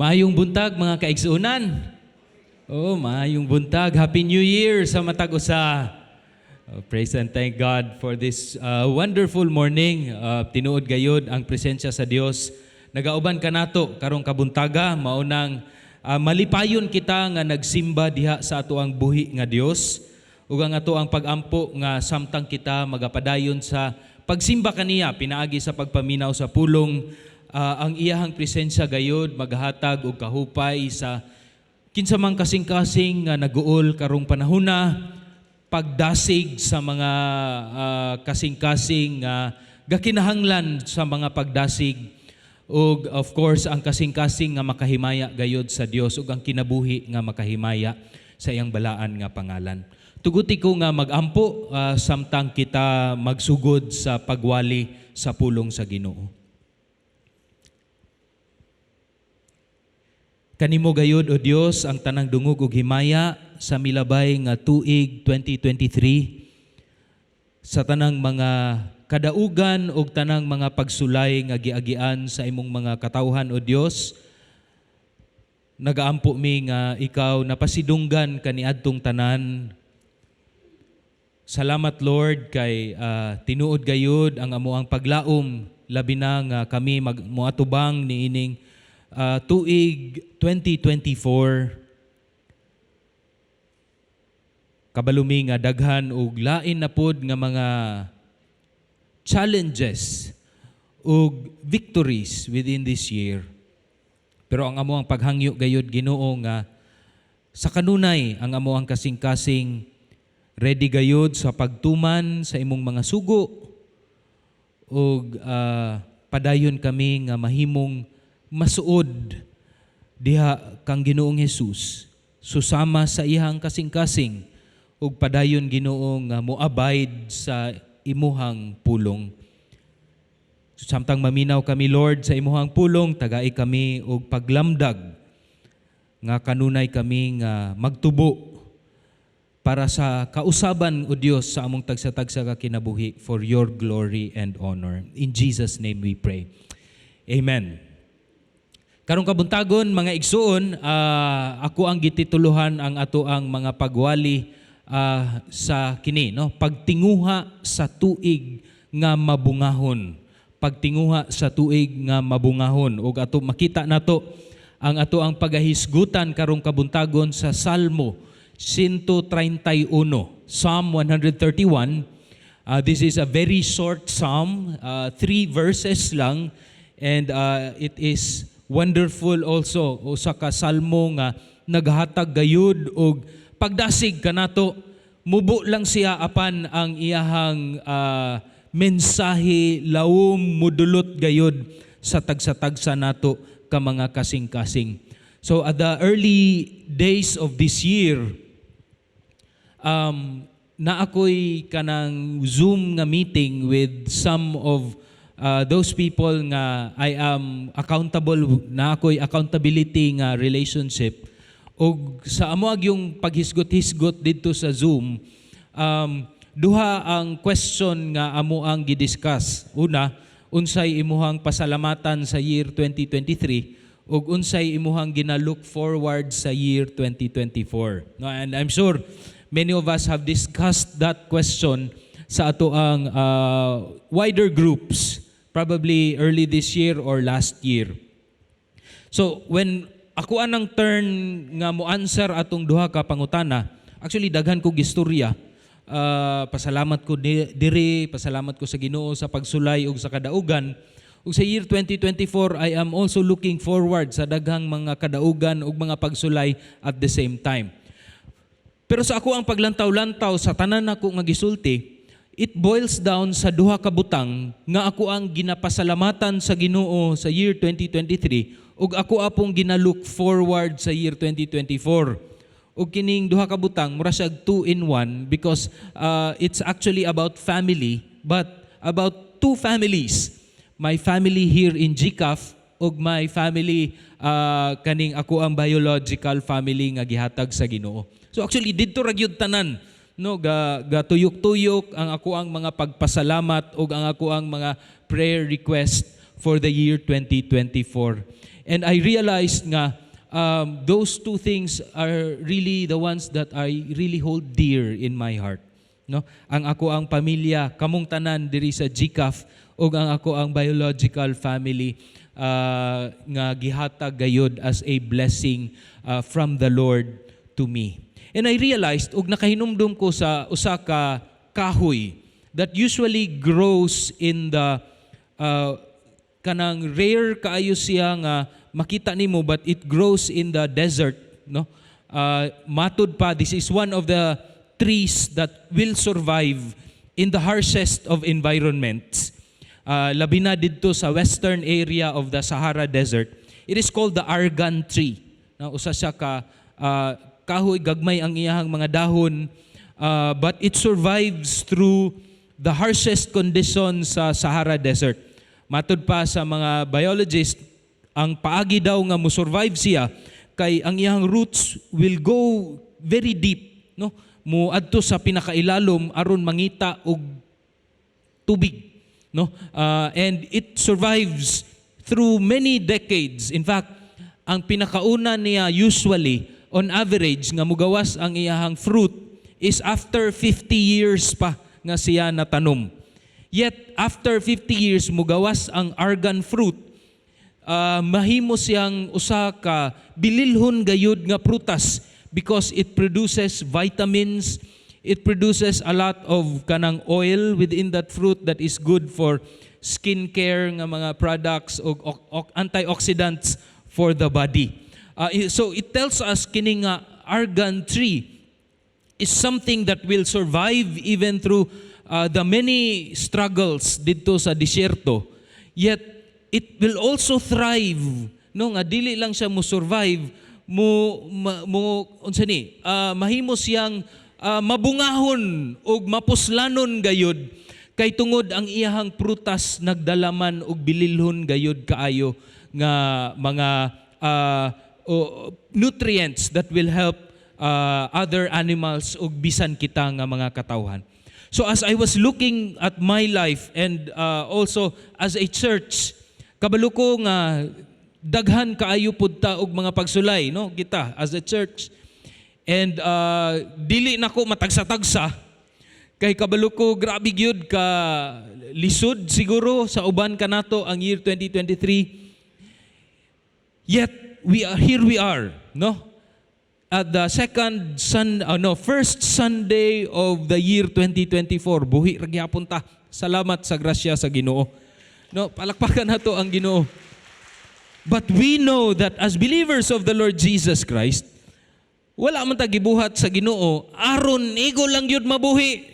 Maayong buntag, mga kaigsuonan. Oh, maayong buntag. Happy New Year sa matag usa. Oh, praise and thank God for this wonderful morning. Tinuod gayod ang presensya sa Dios. Nagauban kanato karong kabuntaga, mao nang malipayon kita nga nagsimba diha sa ato ang buhi nga Dios. Ug ang ato ang pagampo nga samtang kita magapadayon sa pagsimba kaniya pinaagi sa pagpaminaw sa pulong, ang iyahang presensya gayod maghatag og kahupay sa kinsa mang kasing-kasing nga naguol karong panahona, pagdasig sa mga kasing-kasing nga gakinahanglan sa mga pagdasig, ug of course ang kasing-kasing nga makahimaya gayod sa Dios ug ang kinabuhi nga makahimaya sa iyang balaan nga pangalan. Tuguti ko nga magampo samtang kita magsugod sa pagwali sa pulong sa Ginoo. Kanimo gayod, o Dios, ang tanang dungog ug himaya sa milabay nga tuig 2023, sa tanang mga kadaugan ug tanang mga pagsulay nga giagian sa imong mga katawhan, o Dios. Nagaampo mi nga ikaw napasidunggan kaniadtong tanan. Salamat, Lord, kay tinuod gayud ang amoang paglaom, labi na nga kami mag moatubang niining tuig 2024. Kabalo mi nga daghan og lain na pod nga mga challenges ug victories within this year. Pero ang amoang paghangyo gayud, Ginoo, nga sa kanunay ang amoang kasing-kasing ready gayud sa pagtuman sa imong mga sugo ug padayon kami nga mahimong masuod diha kang Ginoong Hesus, susama sa iyang kasing-kasing, ug padayon, Ginoo, nga mo-abide sa imuhang pulong. Samtang maminaw kami, Lord, sa imuhang pulong, tagai kami og paglamdag nga kanunay kami nga magtubo para sa kausaban, o Dios, sa among tagsa-tagsa ka kinabuhi, for your glory and honor. In Jesus' name we pray. Amen. Karong kabuntagon, mga igsuon, ako ang gitituluhan ang ato ang mga pagwali sa kini, no, "Pagtinguha sa tuig nga mabungahon." Pagtinguha sa tuig nga mabungahon. Ug ato makita nato ang ato ang pagahisgutan karong kabuntagon sa Salmo 131, Psalm 131. This is a very short psalm, three verses lang, and it is wonderful also. Usa ka salmo nga naghatag gayud og pagdasig kanato. Mubo lang siya apan ang iyahang mensahe lawom, mudulot gayud sa tagsa-tagsa nato ka mga kasing-kasing. So at the early days of this year, na ako'y kanang Zoom nga meeting with some of those people nga I am accountable, na ako'y accountability nga relationship. Ug sa amo yung paghisgot-hisgot didto sa Zoom, duha ang question nga amo ang gidiscuss. Una, unsay imuhang pasalamatan sa year 2023 ug unsay imuhang gina-look forward sa year 2024, no? And I'm sure many of us have discussed that question sa ato ang wider groups, probably early this year or last year. So when ako anang turn nga mo answer atong duha ka pangutana, actually daghan ko gistorya. Pasalamat ko diri, pasalamat ko sa Ginoo sa pagsulay ug sa kadaugan. Ug sa year 2024, I am also looking forward sa daghang mga kadaugan ug mga pagsulay at the same time. Pero sa ako ang paglantaw-lantaw sa tanan nako nga gisulti, it boils down sa duha ka butang nga ako ang ginapasalamatan sa Ginoo sa year 2023 ug ako apong gina-look forward sa year 2024. Ug kining duha ka butang mura siya two in one because it's actually about family, but about two families. My family here in GCAF ug my family kaning ako ang biological family nga gihatag sa Ginoo. So actually didto ra gyud tanan, no, ga tuyok-tuyok ang ako ang mga pagpasalamat ug ang ako ang mga prayer request for the year 2024. And I realized nga those two things are really the ones that I really hold dear in my heart. No? Ang akoang pamilya, kamong tanan diri sa GCAF, ug ang akoang biological family nga gihatag gayod as a blessing from the Lord to me. And I realized ug nakahinumdum ko sa usa ka kahoy that usually grows in the kanang rare kaayo siya nga makita nimo, but it grows in the desert, no? Matud pa, this is one of the trees that will survive in the harshest of environments, labi na didto sa western area of the Sahara Desert. It is called the argan tree, no? Usa siya ka kahoy, gagmay ang iyahang mga dahon, but it survives through the harshest conditions sa Sahara Desert. Matud pa sa mga biologist, ang paagi daw nga mo-survive siya kay ang iyang roots will go very deep, no? Mo adto sa pinakailalom aron mangita og tubig, no? And it survives through many decades. In fact, ang pinakauna niya, usually on average nga mugawas ang iyahang fruit is after 50 years pa nga siya natanom. Yet after 50 years mugawas ang argan fruit, mahimo siyang usa ka bililhon gayud nga prutas because it produces vitamins, it produces a lot of kanang oil within that fruit that is good for skincare nga mga products o antioxidants for the body. So it tells us kini nga argan tree is something that will survive even through the many struggles didto sa disyerto. Yet it will also thrive, no, nga dili lang siya mo survive, mo unsa ni mahimo siyang mabungahon ug mapuslanon gayud kay tungod ang iyahang prutas nagdalaman og bililhon gayud kaayo nga mga nutrients that will help other animals ug bisan kita nga mga katawhan. So as I was looking at my life and also as a church, kabalo ko nga daghan kaayo pud ta og mga pagsulay, no, kita as a church. And dili nako matagsa-tagsa kay kabalo ko grabe gyud ka lisod siguro sa uban kanato ang year 2023. Yet we are here, we are, no? At the second sun no, first Sunday of the year 2024, buhi ra gyapon ta. Salamat sa grasya sa Ginoo. No, palakpakan nato ang Ginoo. But we know that as believers of the Lord Jesus Christ, wala man ta gibuhat sa Ginoo aron igo lang gyud mabuhi.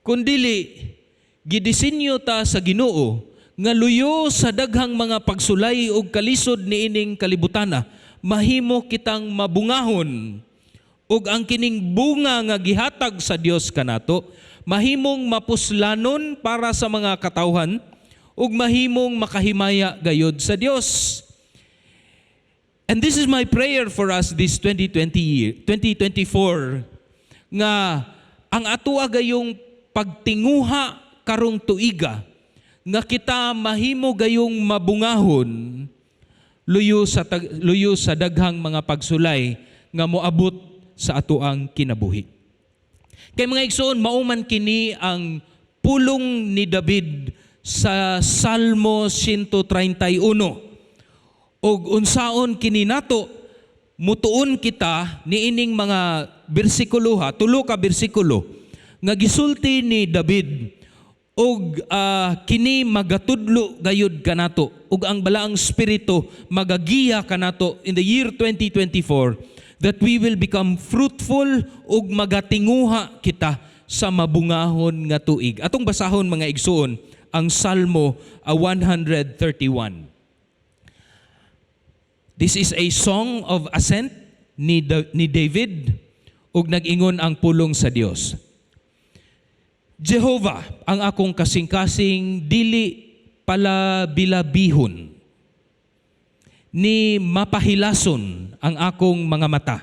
Kundili gidisenyo ta sa Ginoo nga luyo sa daghang mga pagsulay ug kalisod niining kalibutana, mahimo kitang mabungahon ug ang kining bunga nga gihatag sa Dios kanato mahimong mapuslanon para sa mga katawhan ug mahimong makahimaya gayod sa Dios. And this is my prayer for us this 2020 year, 2024, nga ang atoa gayong pagtinguha karong tuiga nga kita mahimo gayong mabungahon luyo sa daghang mga pagsulay nga moabot sa atoang kinabuhi. Kay mga igsoon, mao man kini ang pulong ni David sa Salmo 131. Og unsaon kini nato, mutuon kita niining mga bersikulo ha, tulo ka bersikulo nga gisulti ni David og kini magatudlo gayud kanato ug ang Balaang Espiritu magagiya kanato in the year 2024 that we will become fruitful ug magatinguha kita sa mabungahon nga tuig. Atong basahon, mga igsoon, ang Salmo 131. This is a song of ascent ni David ug nag-ingon ang pulong sa Dios. "Jehovah, ang akong kasing-kasing dili palabilabihon, ni mapahilason ang akong mga mata.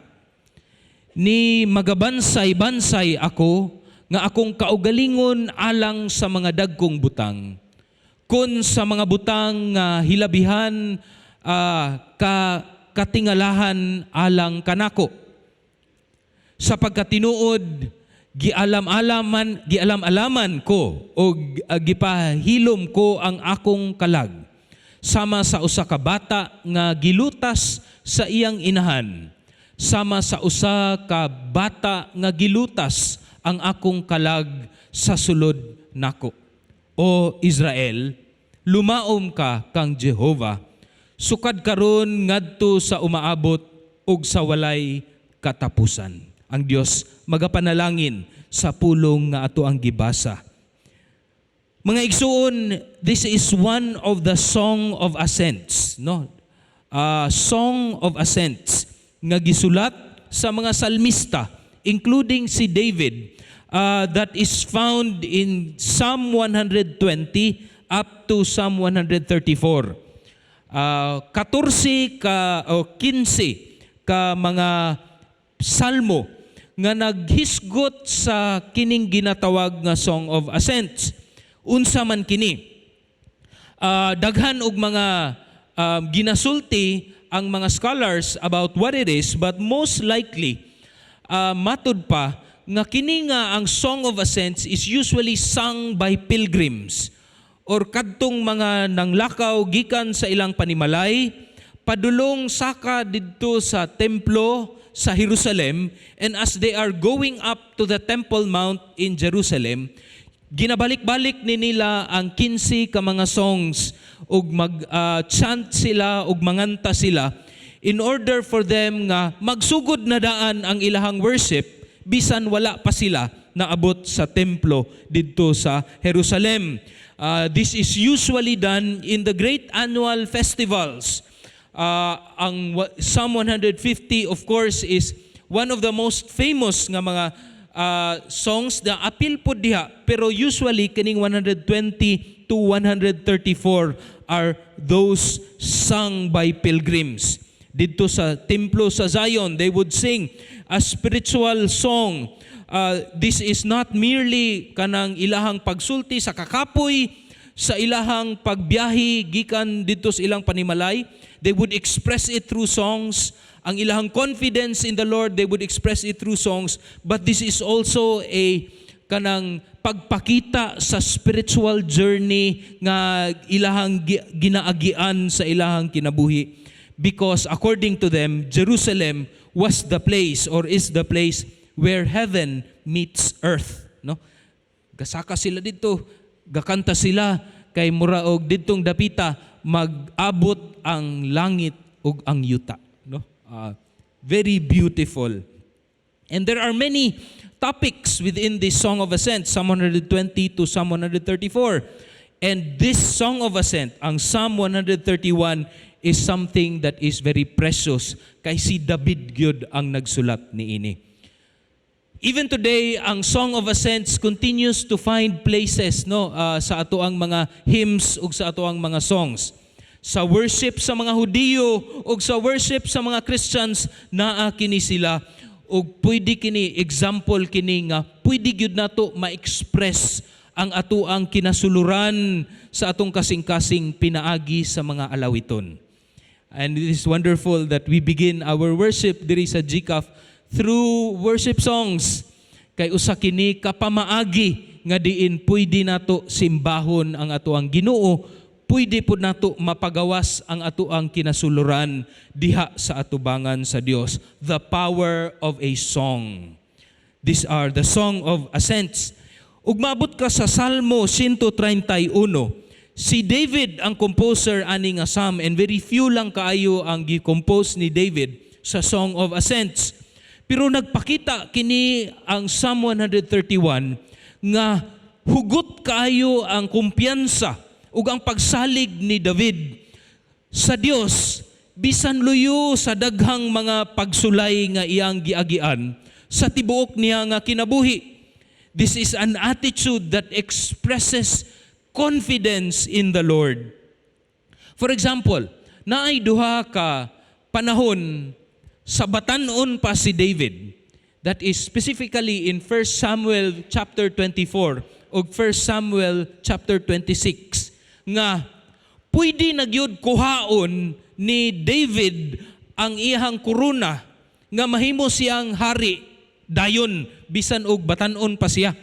Ni magabansay-bansay ako nga akong kaugalingon alang sa mga dagkong butang. Kun sa mga butang nga hilabihan ka katingalahan alang kanako. Sa pagkatinuod, gialam-alaman ko og gipahilom ko ang akong kalag sama sa usa ka bata nga gilutas sa iyang inahan, sama sa usa ka bata nga gilutas ang akong kalag sa sulod nako. O Israel, lumaom ka kang Jehova sukad karon ngadto sa umaabot ug sa walay katapusan. Ang Dios magapanalangin sa pulong nga ato ang gibasa. Mga igsuon, this is one of the Song of Ascents, no? Song of Ascents nga gisulat sa mga salmista, including si David, that is found in Psalm 120 up to Psalm 134. 14 ka o 15 ka mga salmo nga naghisgot sa kining ginatawag nga Song of Ascents. Unsa man kini? Daghan og mga ginasulti ang mga scholars about what it is, but most likely matud pa nga kini nga ang Song of Ascents is usually sung by pilgrims or kadtong mga nanglakaw gikan sa ilang panimalay padulong saka didto sa templo sa Jerusalem. And as they are going up to the Temple Mount in Jerusalem, ginabalik-balik ni nila ang 15 ka mga songs ug mag chant sila ug manganta sila in order for them nga magsugod na daan ang ilahang worship bisan wala pa sila naabot sa templo didto sa Jerusalem. This is usually done in the great annual festivals. Ang Psalm 150, of course, is one of the most famous nga mga songs na apil pod diha, pero usually kining 120 to 134 are those sung by pilgrims. Didto sa templo sa Zion, they would sing a spiritual song. This is not merely kanang ilahang pagsulti sa kakapoy sa ilahang pagbiyahe gikan didto sa ilang panimalay. They would express it through songs. Ang ilahang confidence in the Lord, they would express it through songs. But this is also a kanang pagpakita sa spiritual journey nga ilahang ginaagian sa ilahang kinabuhi. Because according to them, Jerusalem was the place or is the place where heaven meets earth. No? Gasaka sila didto, gakanta sila kay mura og didtong dapita mag-abot ang langit ug ang yuta, no? Very beautiful. And there are many topics within this Song of Ascent, Psalm 120 to Psalm 134. And this Song of Ascent, ang Psalm 131, is something that is very precious kay si David gyud ang nagsulat niini. Even today, ang Song of Ascents continues to find places, no, sa ato ang mga hymns ug sa ato ang mga songs. Sa worship sa mga Hudiyo ug sa worship sa mga Christians, naa kini sila ug pwede kini example kini nga pwede gyud nato ma-express ang ato ang kinasuluran sa atong kasing-kasing pinaagi sa mga alawiton. And it is wonderful that we begin our worship diri sa GCAF through worship songs. Kay usa kini ka pamaagi nga diin pwede nato simbahon ang ato ang Ginoo, pwede pud nato mapagawas ang ato ang kinasuluran diha sa atubangan sa Dios. The power of a song. These are the Song of Ascents. Ug maabot ka sa Salmo 131, si David ang composer ani nga psalm, and very few lang kaayo ang gi-compose ni David sa Song of Ascents. Pero nagpakita kini ang Psalm 131 nga hugot kaayo ang kumpiyansa ug ang pagsalig ni David sa Dios bisan luyo sa daghang mga pagsulay nga iyang giagian sa tibuok niya nga kinabuhi. This is an attitude that expresses confidence in the Lord. For example, naay duha ka panahon sa batan-on pa si David. That is specifically in 1 Samuel chapter 24 ug 1 Samuel chapter 26 nga Pwede na gyud kuhaon ni David ang iyang korona nga mahimo siyang hari dayon bisan og batan-on pa siya.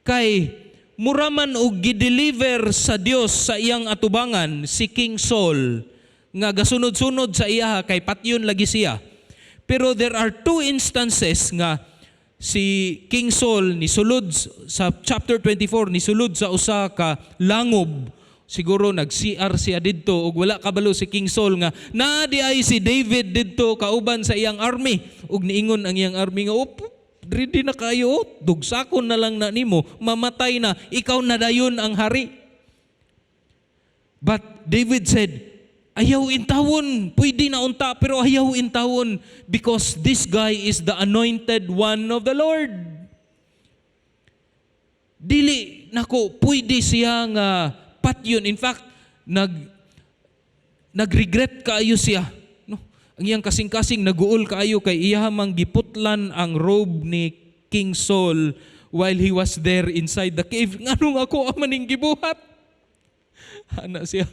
Kay mura man og gideliver sa Dios sa iyang atubangan si King Saul nga gasunod-sunod sa iya kay patyon lagi siya. Pero there are two instances nga si King Saul ni sulod sa chapter 24, ni sulod sa usa ka langob. Siguro nag-CR siya didto ug wala kabalo si King Saul nga naa diay si David didto kauban sa iyang army, ug niingon ang iyang army nga, "Oh, ready na kayo, dugsakon na lang na nimo, mamatay na, ikaw na dayon ang hari." But David said, "Ayaw intawon, pwede na unta, pero ayaw intawon because this guy is the anointed one of the Lord. Dili nako pwede siya nga patyon." In fact, nagregret kaayo siya. No? Ang iyang kasing-kasing naguol kaayo kay iya mang giputlan ang robe ni King Saul while he was there inside the cave. "Nganong ako maning gibuhat?" Ana siya.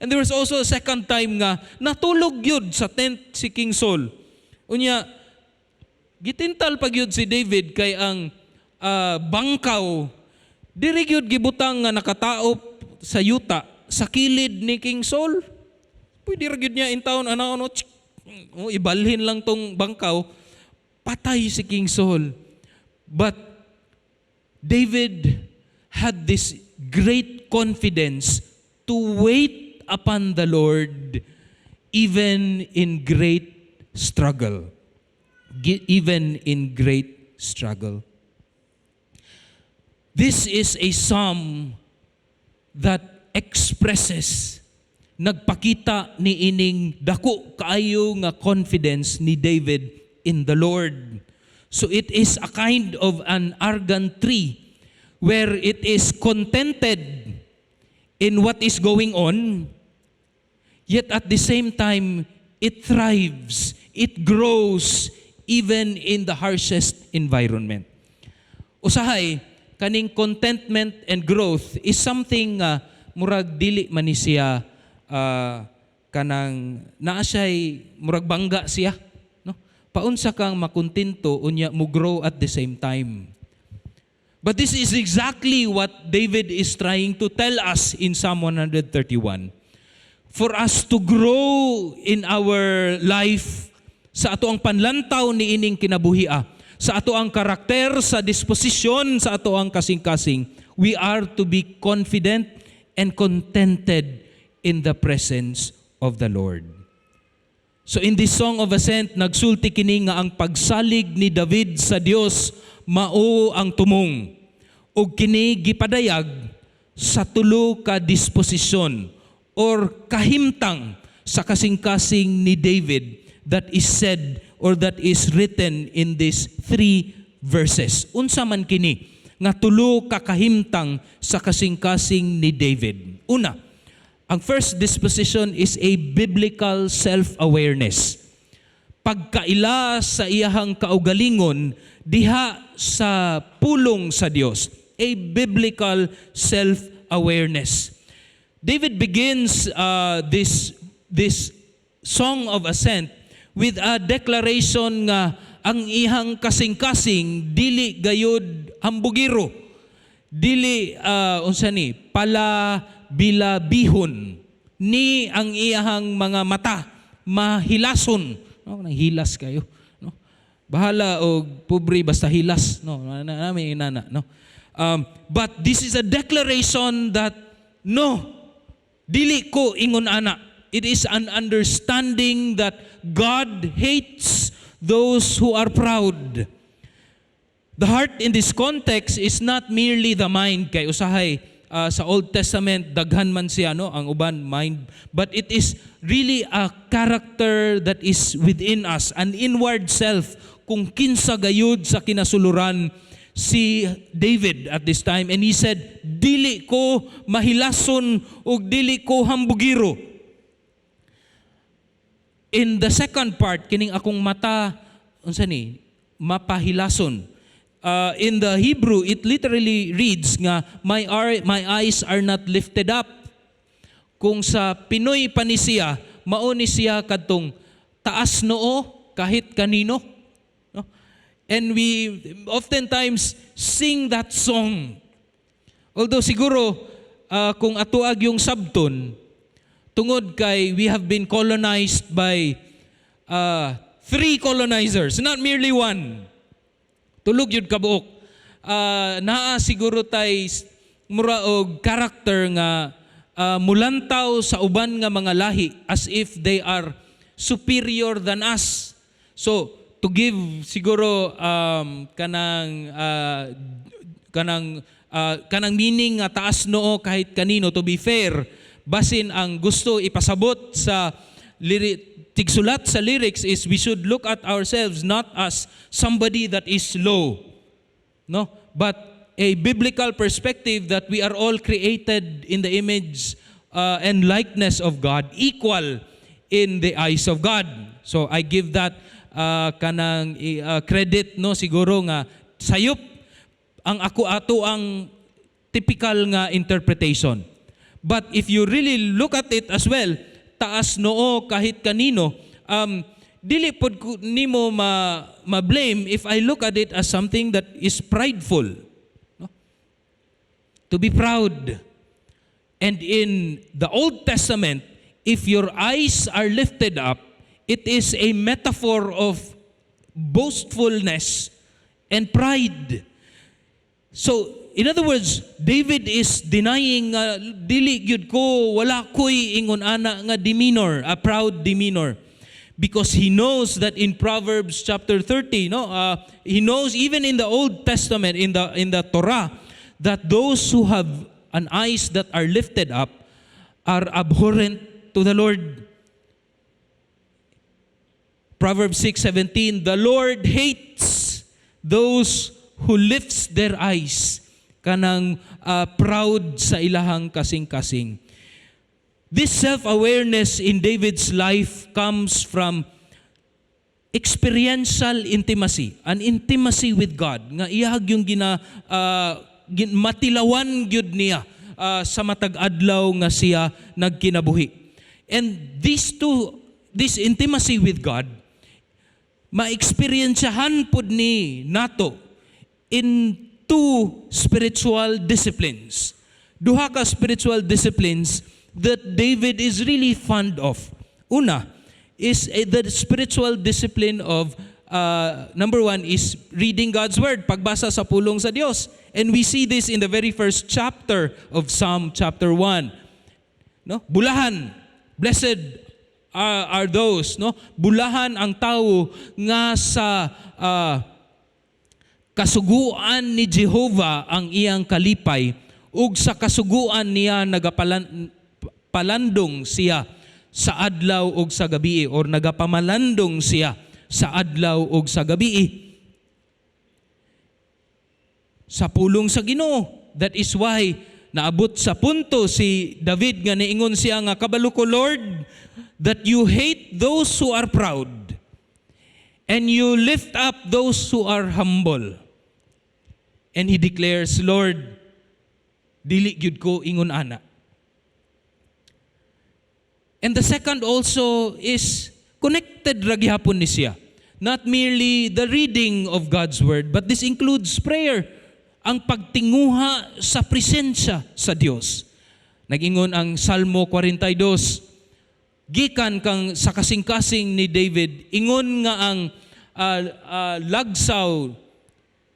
And there was also a second time nga natulog yun sa tent si King Saul. Unya, gitintal pag yun si David kay ang bangkaw diri gyud gibutang nga nakataop sa yuta sa kilid ni King Saul. Pwede ra gyud niya intawon ana ano, tsk, oh, ibalhin lang tong bangkaw, patay si King Saul. But David had this great confidence to wait upon the Lord even in great struggle. Even in great struggle. This is a psalm that expresses, nagpakita ni ining dako kaayo nga confidence ni David in the Lord. So it is a kind of an argan tree where it is contented in what is going on, yet at the same time, it thrives, it grows even in the harshest environment. Usahay, kaning contentment and growth is something murag dili man ni siya kanang naa siya'y murag bangga siya, no? Paunsa kang makontento unya mo grow at the same time? But this is exactly what David is trying to tell us in Psalm 131. For us to grow in our life sa ato ang panlantaw ni ining kinabuhia, sa ato ang karakter, sa disposisyon, sa ato ang kasing-kasing, we are to be confident and contented in the presence of the Lord. So in this Song of Ascent, nagsulti kini nga ang pagsalig ni David sa Dios mao ang tumong. Ug kini gipadayag sa tulo ka disposisyon or kahimtang sa kasing-kasing ni David that is said or that is written in these three verses. Unsa man kini nga tulo ka kahimtang sa kasing-kasing ni David? Una, ang first disposition is a biblical self-awareness. Pagkaila sa iyahang kaugalingon diha sa pulong sa Dios. A biblical self-awareness. David begins this Song of Ascent with a declaration nga ang iyang kasing-kasing dili gayud hambugiro. Dili unsa ni pala bilabihon ni ang iyahang mga mata mahilason, no? Nang hilas kayo, no? Bahala og pobre, basta hilas, no? Na nami inana, no? But this is a declaration that no, dili ko ingon ana. It is an understanding that God hates those who are proud. The heart in this context is not merely the mind, kay usahay sa Old Testament daghan man siya, no, ang uban mind, but it is really a character that is within us, an inward self, kung kinsa gayud sa kinasuluran si David at this time. And he said, "Dili ko mahilason ug dili ko hambugiro." In the second part, kining akong mata, unsa ni mapahilason, in the Hebrew, it literally reads nga, my eyes are not lifted up." Kung sa Pinoy pa ni siya, mao ni siya kadtong taas noo kahit kanino. No? And we oftentimes sing that song. Although siguro kung atoa gyung sabton, tungod kay we have been colonized by three colonizers, not merely one. Tulo gyud kabuok. Naa siguro tay mura og character nga mulantaw sa uban nga mga lahi as if they are superior than us. So to give siguro kanang meaning nga taas noo kahit kanino, to be fair, basin ang gusto ipasabot sa lyric, tigsulat sa lyrics, is we should look at ourselves not as somebody that is low, no, but a biblical perspective that we are all created in the image and likeness of God, equal in the eyes of God. So I give that kanang credit, no, siguro nga sayop ang ako ato ang typical nga interpretation. But if you really look at it as well, taas noo kahit kanino, dili pod ko nimo ma ma-blame if I look at it as something that is prideful. No? To be proud. And in the Old Testament, if your eyes are lifted up, it is a metaphor of boastfulness and pride. So, in other words, David is denying dili gyud ko, wala ko'y ingon ana nga demeanor, a proud demeanor. Because he knows that in Proverbs chapter 30, no, he knows even in the Old Testament, in the Torah, that those who have an eyes that are lifted up are abhorrent to the Lord. Proverbs 6:17, "The Lord hates those who lifts their eyes," kanang proud sa ilahang kasing-kasing. This self-awareness in David's life comes from experiential intimacy, an intimacy with God nga iya gyung matilawan gyud niya sa matag adlaw nga siya nagkinabuhi. And these two, this intimacy with God, ma-experiensyahan pud ni nato in two spiritual disciplines. Duha ka spiritual disciplines that David is really fond of. Una is the spiritual discipline of number one is reading God's word, pagbasa sa pulong sa Dios. And we see this in the very first chapter of Psalm chapter 1. No? Bulahan, blessed are those, no? Bulahan ang tao nga sa kasuguan ni Jehovah ang iyang kalipay ug sa kasuguan niya nagapalan palandong siya sa adlaw ug sa gabi, or nagapamalandong siya sa adlaw ug sa gabi sa pulong sa Ginoo. That is why naabot sa punto si David nga niingon siya nga, "Kabalo ko, Lord, that you hate those who are proud and you lift up those who are humble." And he declares, "Lord, dili gyud ko ingon ana." And the second also is connected ra gihapon ni siya. Not merely the reading of God's word, but this includes prayer. Ang pagtinguha sa presensya sa Dios. Nagingon ang Salmo 42, gikan kang sa kasing-kasing ni David, ingon nga ang lagsaw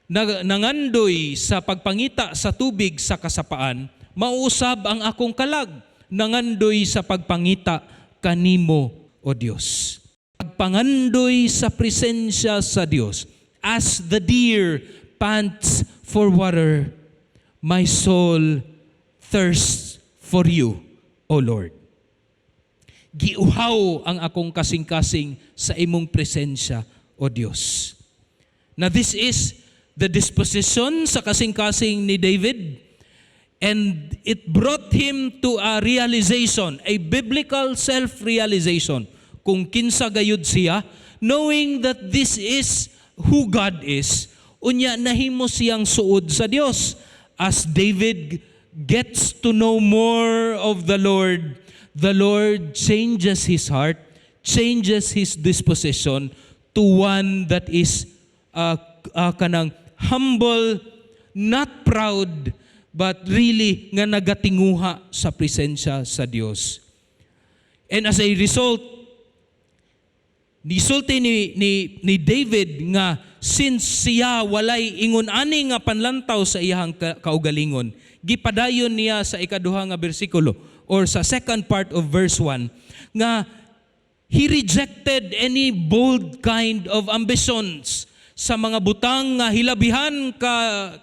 na, nangandoy sa pagpangita sa tubig sa kasapaan, mao usab ang akong kalag, nangandoy sa pagpangita kanimo, O Dios. Pagpangandoy sa presensya sa Dios, "As the deer pants for water, my soul thirsts for you, O Lord." Giuhaw ang akong kasing-kasing sa imong presensya, O Dios. Now, this is the disposition sa kasing-kasing ni David, and it brought him to a realization, a biblical self-realization kung kinsa gayud siya, knowing that this is who God is. Unya nahimo siyang suod sa Dios. As David gets to know more of the Lord, the Lord changes his heart, changes his disposition to one that is kanang humble, not proud, but really nga nagatinguha sa presensya sa Dios. And as a result, nisulti ni David nga since siya walay ingon ani nga panlantaw sa iyang kaugalingon, gipadayon niya sa ikaduha nga bersikulo or sa second part of verse 1 nga he rejected any bold kind of ambitions sa mga butang nga hilabihan ka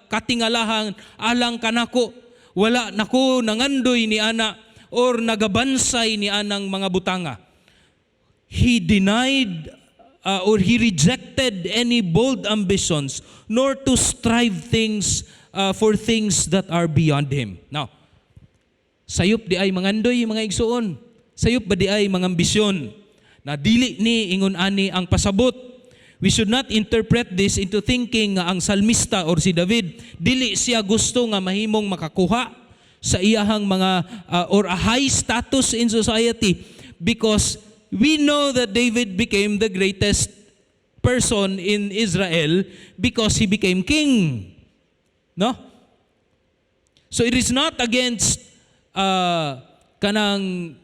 katingalahan alang kanako. Wala nako nangandoy ni ana or nagabansay ni anang mga butanga. He denied or he rejected any bold ambitions, nor to strive things for things that are beyond him. Now, sayop diay mangandoy, mga igsuon. Sayop ba diay mga ambisyon? Na dili ni ingon ani ang pasabot. We should not interpret this into thinking nga ang salmista or si David dili siya gusto nga mahimong makakuha sa iyahang mga or a high status in society, because we know that David became the greatest person in Israel because he became king. No? So it is not against kanang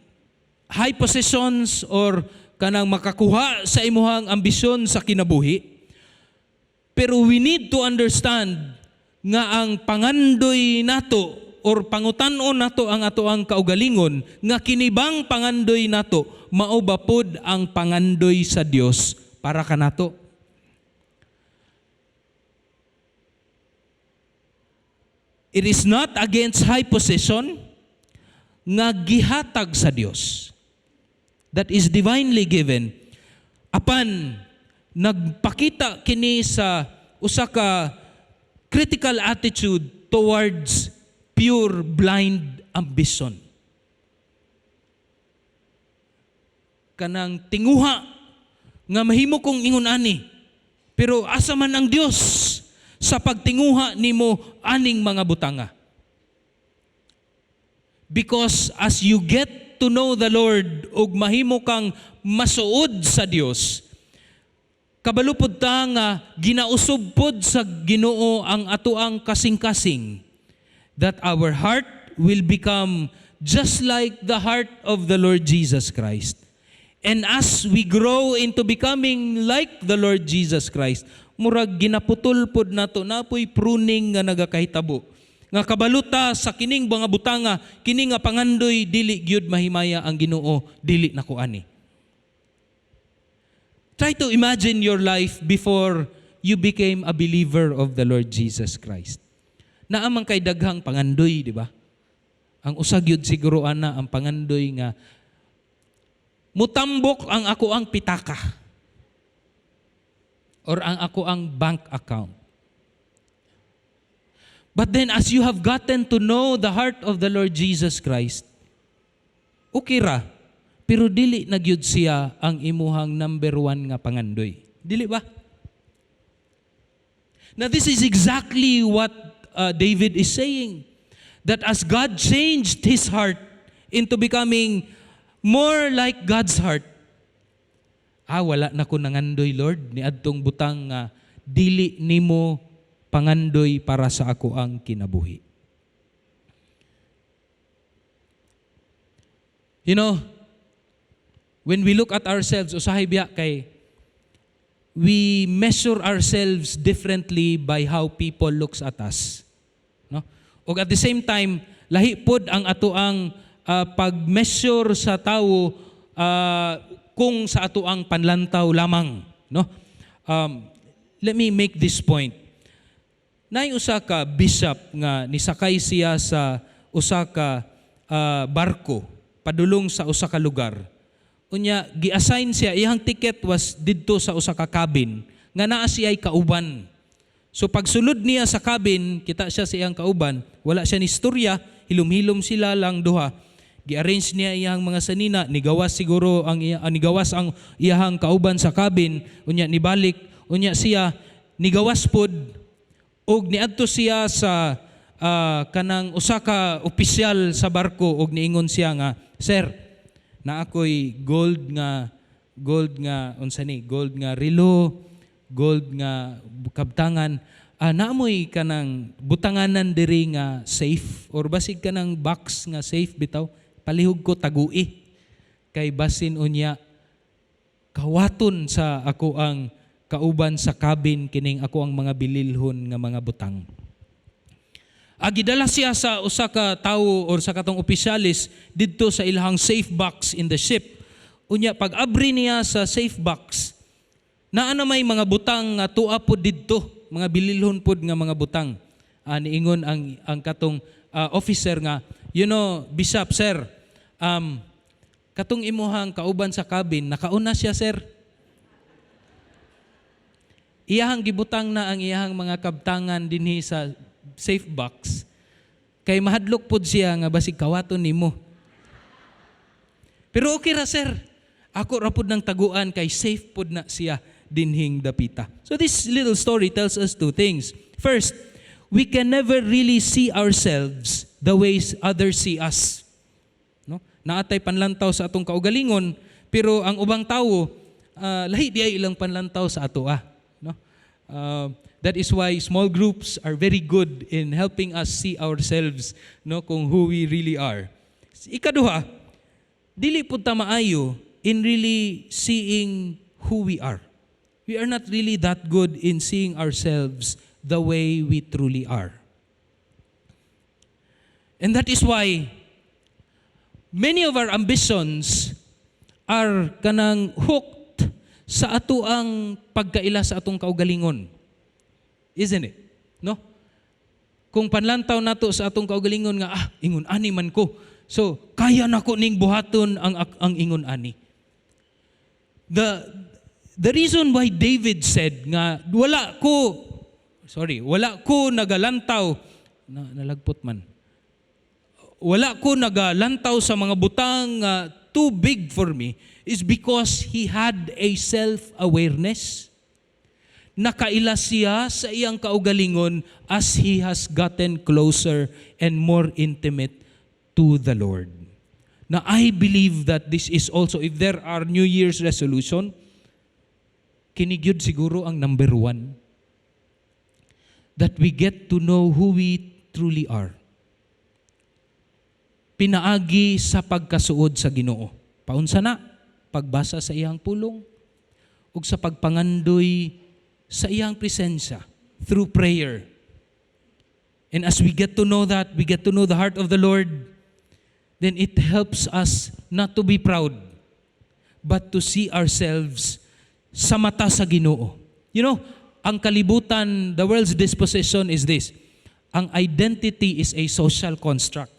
high positions or kanang makakuha sa imuhang ambisyon sa kinabuhi. Pero we need to understand nga ang pangandoy nato or pangutan-on nato ang ato ang kaugalingon nga kinibang pangandoy nato, mao ba pod ang pangandoy sa Dios para kanato. It is not against high position nga gihatag sa Dios, that is divinely given, apan nagpakita kini sa usa ka critical attitude towards pure blind ambition. Kanang tinguha nga mahimo kong ingon ani, pero asa man ang Dios sa pagtinguha nimo aning mga butanga? Because as you get to know the Lord ug mahimo kang masuod sa Dios, kabalo pud ta nga ginausob pod sa Ginoo ang atoang kasing-kasing, that our heart will become just like the heart of the Lord Jesus Christ. And as we grow into becoming like the Lord Jesus Christ, murag ginaputol pod nato, napoy pruning nga nagakahitabo. Nga kabaluta sa kining mga butanga, kini nga pangandoy, dili gyud mahimaya ang Ginoo, dili nako ani. Try to imagine your life before you became a believer of the Lord Jesus Christ. Naa man kay daghang pangandoy, di ba? Ang usa gyud siguro ana, ang pangandoy nga mutambok ang ako ang pitaka or ang ako ang bank account. But then as you have gotten to know the heart of the Lord Jesus Christ, okay ra, pero dili na gyud siya ang imuhang number one nga pangandoy. Dili ba? Now, this is exactly what David is saying. That as God changed his heart into becoming more like God's heart, "Ah, wala na ko nangandoy, Lord, ni adtong butang nga dili nimo pangandoy para sa ako ang kinabuhi." When we look at ourselves, usahay biya kay we measure ourselves differently by how people looks at us. No? Ug at the same time, lahi pod ang ato ang pag-measure sa tawo kung sa ato ang panlantaw lamang, no? Let me make this point. Naay usa ka bishop nga nisakay siya sa usa ka barko padulong sa usa ka lugar. Unya gi-assign siya, iyang ticket was didto sa usa ka cabin nga naa siya'y kauban. So pagsulod niya sa cabin, kita siya sa iyang kauban, wala siya ni istorya, hilom-hilom sila lang duha. Gi-arrange niya iyang mga sanina, nigawas siguro ang iya, nigawas ang iyang kauban sa cabin, unya nibalik, unya siya nigawas pod og niadto siya sa kanang usa ka opisyal sa barko og niingon siya nga, "Sir, Na ako'y gold nga unsa ni, gold nga relo, gold nga kabtangan. Ah, naamoy kanang butanganan diri nga safe or basig kanang box nga safe bitaw, palihog ko tagui kay basin unya kawaton sa ako ang kauban sa cabin kining ako ang mga bililhon nga mga butang. Gidala siya sa usa ka tawo or sa katong opisyalis didto sa ilahang safe box in the ship. Unya pag abri niya sa safe box, naa na may mga butang nga tua pod didto, mga bililhon pod nga mga butang. Niingon ang katong officer nga, "Bishop, sir, katong imuhang kauban sa cabin, nakauna siya, sir. Iyahang gibutang na ang iyahang mga kabtangan dinhi sa safe box kay mahadlok pod siya nga basig kawaton nimo. Pero okay ra, sir. Ako ra pod nang taguan kay safe pod na siya dinhing dapita." So this little story tells us two things. First, we can never really see ourselves the ways others see us. No? Naatay panlantaw sa atong kaugalingon, pero ang ubang tawo lahi di ay ilang panlantaw sa ato ah, no? That is why small groups are very good in helping us see ourselves, no, kung who we really are. Ikaduha, dili pud ta maayo in really seeing who we are. We are not really that good in seeing ourselves the way we truly are. And that is why many of our ambitions are kanang hooked sa ato ang pagkaila sa atong kaugalingon. Isn't it? No? Kung panlantaw nato sa atong kaugalingon nga, "Ah, ingon ani man ko. So, kaya nako ning buhaton ang ingon ani." The reason why David said nga wala ko, sorry, wala ko nagalantaw na, nalagpot man. Wala ko nagalantaw sa mga butang nga too big for me is because he had a self-awareness. Nakaila siya sa iyang kaugalingon as he has gotten closer and more intimate to the Lord. Na I believe that this is also, if there are New Year's resolution, kini gyud siguro ang number one. That we get to know who we truly are. Pinaagi sa pagkasuod sa Ginoo. Paunsa na? Pagbasa sa iyang pulong ug sa pagpangandoy sa iyang presensya through prayer. And as we get to know that, we get to know the heart of the Lord, then it helps us not to be proud, but to see ourselves sa mata sa Ginoo. Ang kalibutan, the world's disposition is this. Ang identity is a social construct.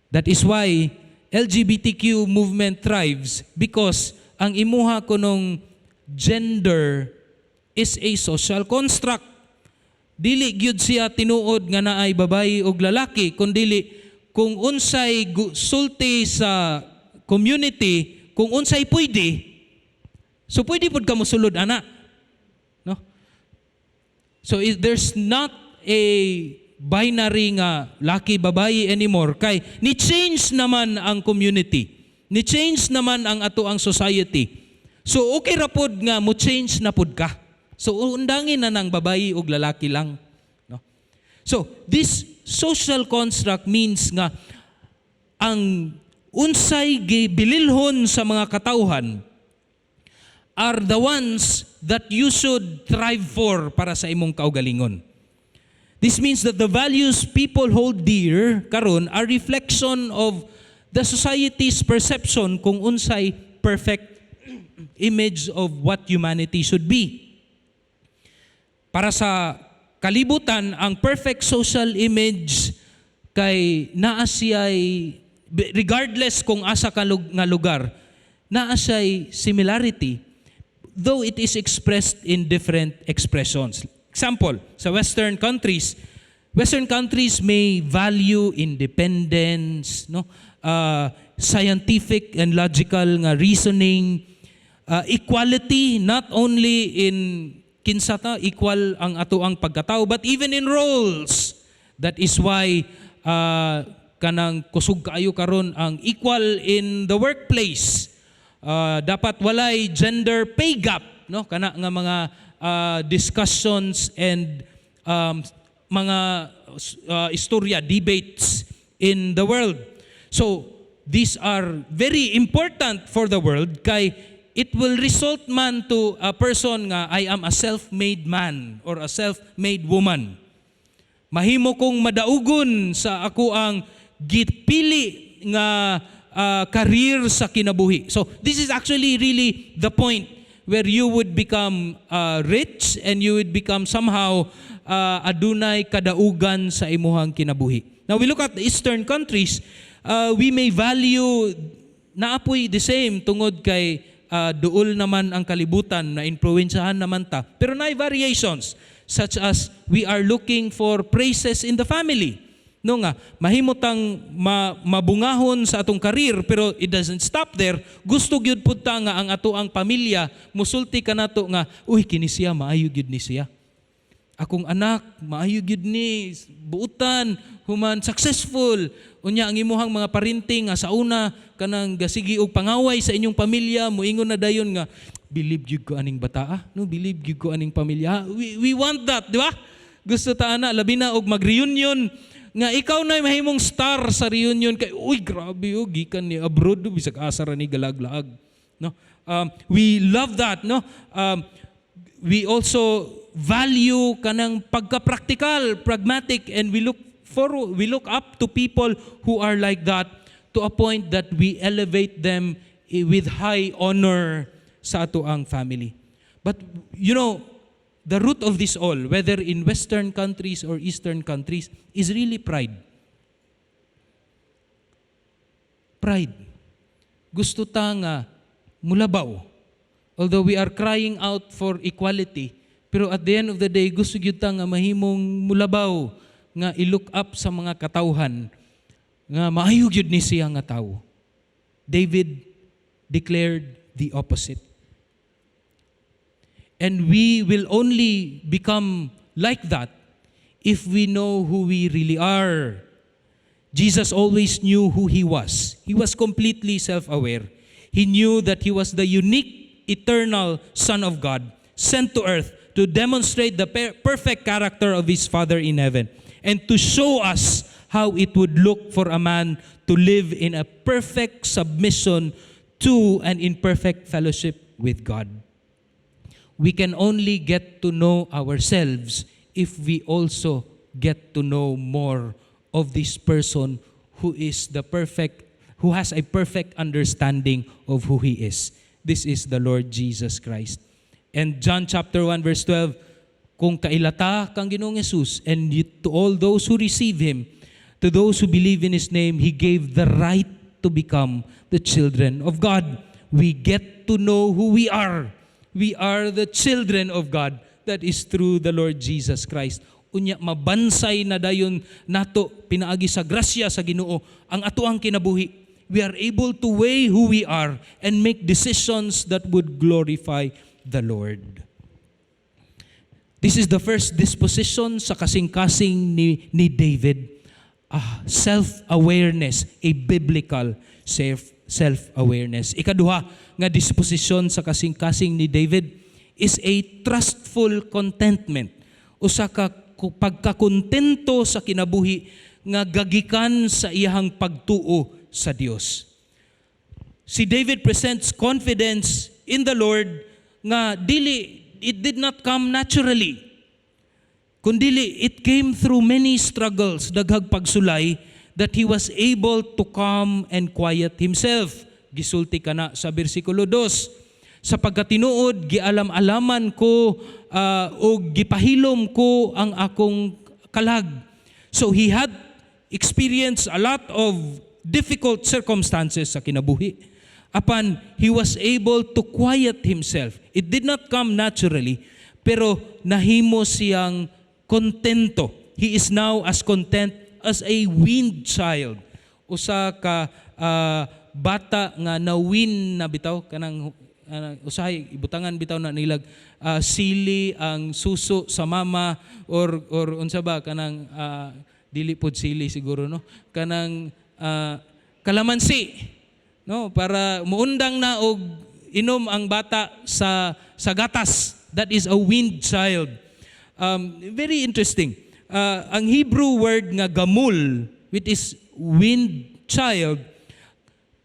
That is why LGBTQ movement thrives, because ang imuha kunong gender is a social construct. Dili gyud siya tinuod nga naay babayi og lalaki, kundili kung unsay sulti sa community, kung unsay pwede, so pwede pud ka mosulod ana. No? So if there's not a binary nga laki babayi anymore kay ni change naman ang community. Ni change naman ang ato ang society. So okay ra pod nga mo change na pod ka. So undangin na ng babayi og lalaki lang, no? So this social construct means nga ang unsay gibililhon sa mga katawhan are the ones that you should thrive for para sa imong kaugalingon. This means that the values people hold dear karon are reflection of the society's perception kung unsay perfect image of what humanity should be. Para sa kalibutan, ang perfect social image kay naa siya'y, regardless kung asa ka nga lugar, naa siya'y similarity, though it is expressed in different expressions. Example, sa Western countries may value independence, no? Scientific and logical nga reasoning, equality, not only in kinsa ta, equal ang ato ang pagkatao, but even in roles. That is why Kanang kusog kaayo karon ang equal in the workplace. Dapat walay gender pay gap, no? Kana nga mga discussions and mga istorya, debates in the world. So these are very important for the world kay it will result man to a person nga "I am a self-made man or a self-made woman. Mahimo kong madaugon sa ako ang gipili nga career sa kinabuhi." So this is actually really the point where you would become rich and you would become somehow adunay kadaugan sa imuhang kinabuhi. Now we look at the Eastern countries, we may value naa poy the same tungod kay duol naman ang kalibutan na influensyahan naman ta. Pero naay variations such as we are looking for praises in the family. No nga, mahimo tang mabungahon sa atong career, pero it doesn't stop there. Gusto gyud pud ta nga ang ato ang pamilya musulti kanato nga, "Uy, kini siya, maayo gyud ni siya. Akong anak, maayo gyud ni, buutan, human successful." Unya ang imuhang mga parinting nga sa una kanang gasigi og pangaway sa inyong pamilya, muingon na dayon nga, "Believe gyud ko aning bata ah. No, believe gyud ko aning pamilya." We want that, di ba? Gusto ta ana, labi na og mag-reunion nga ikaw na mahimong star sa reunion kay, "Uy, grabe oh, gikan ni abroad, oh, bisag asa ra ni galaglaag." No? We love that, no? We also value kanang pagka-practical, pragmatic, and we look up to people who are like that to a point that we elevate them with high honor sa ato ang family. But the root of this all, whether in Western countries or Eastern countries, is really pride. Pride. Gusto ta nga mulabaw. Although we are crying out for equality, pero at the end of the day, gusto gyud ta nga mahimong mulabaw, nga i-look up sa mga katawhan, nga maayo gyud ni siya nga tawo. David declared the opposite. And we will only become like that if we know who we really are. Jesus always knew who he was. He was completely self-aware. He knew that he was the unique, eternal Son of God, sent to earth to demonstrate the perfect character of his Father in heaven and to show us how it would look for a man to live in a perfect submission to and in perfect fellowship with God. We can only get to know ourselves if we also get to know more of this person who is the perfect, who has a perfect understanding of who he is. This is the Lord Jesus Christ. And John chapter 1 verse 12, kung kaila ta kang Ginoong Jesus, and to all those who receive him, to those who believe in his name, he gave the right to become the children of God. We get to know who we are. We are the children of God. That is through the Lord Jesus Christ. Unya mabansay na dayon nato pinaagi sa grasya sa Ginoo ang atoang kinabuhi. We are able to weigh who we are and make decisions that would glorify the Lord. This is the first disposition sa kasing-kasing ni David. Self-awareness, a biblical self-awareness. Ikaduha nga disposisyon sa kasing-kasing ni David is a trustful contentment. Usa ka pagkakontento sa kinabuhi nga gagikan sa iyahang pagtuo sa Dios. Si David presents confidence in the Lord nga dili, it did not come naturally. Kundili it came through many struggles, daghag pagsulay, that he was able to calm and quiet himself. Gisulti kana sa bersikulo 2. "Sa pagkatinuod gialam-alaman ko og gipahilom ko ang akong kalag." So he had experienced a lot of difficult circumstances sa kinabuhi. Apan he was able to quiet himself. It did not come naturally, pero nahimo siyang kontento. He is now as content as a weaned child. Usa ka bata nga na-wean na bitaw, kanang usahay ibutangan bitaw na nilag sili ang suso sa mama or unsa ba kanang Dili pod sili siguro, no? Kanang kalamansi, no, para muundang na og inom ang bata sa gatas. That is a weaned child. Very interesting. Ang Hebrew word nga gamul, which is weaned child,